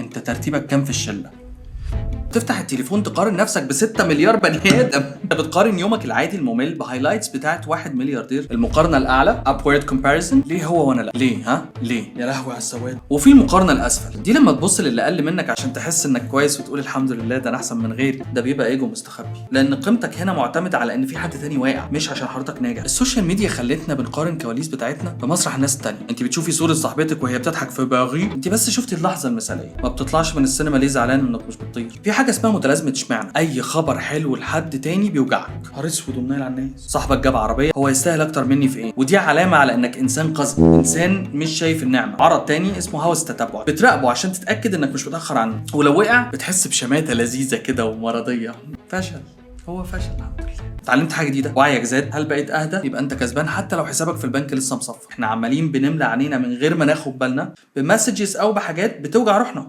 انت ترتيبك كام في الشله؟ تفتح التليفون تقارن نفسك ب6 مليار بني ادم. انت بتقارن يومك العادي الممل ب highlights بتاعت واحد ملياردير. المقارنة الاعلى، upward comparison، ليه هو وانا لا؟ ليه؟ ها، ليه؟ يا لهوي على السواد. وفي المقارنة الاسفل، دي لما تبص للي اقل منك عشان تحس انك كويس وتقول الحمد لله، ده انا احسن من غيري. ده بيبقى ايجو مستخبي، لان قيمتك هنا معتمدة على ان في حد تاني واقع، مش عشان حضرتك ناجح. ال social media خلتنا بنقارن كواليس بتاعتنا بمسرح الناس التانية. انت بتشوفي صوره صاحبتك وهي بتضحك في باغي، انت بس شفتي اللحظة المثاليه. ما بتطلعش من السينما ليه؟ زعلان انك مش بتطير. في حاجة اسمها متلازمة اشمعنى. اي خبر حلو لحد تاني بيوجعك. نهار اسود ومنيل على الناس. صاحبك جاب عربيه، هو يستاهل اكتر مني في ايه؟ ودي علامة على انك انسان قذر، انسان مش شايف النعمه. عرض تاني اسمه هوس التتبع، بتراقبه عشان تتاكد انك مش متاخر عنه، ولو وقع بتحس بشماته لذيذة كده ومرضيه. فشل، هو فشل، الحمد لله. اتعلمت حاجة جديده؟ وعيك زاد؟ هل بقيت اهدى؟ يبقى انت كسبان، حتى لو حسابك في البنك لسه مصفر. احنا عمالين بنملى عينينا من غير ما ناخد بالنا ب messages او بحاجات بتوجع روحنا.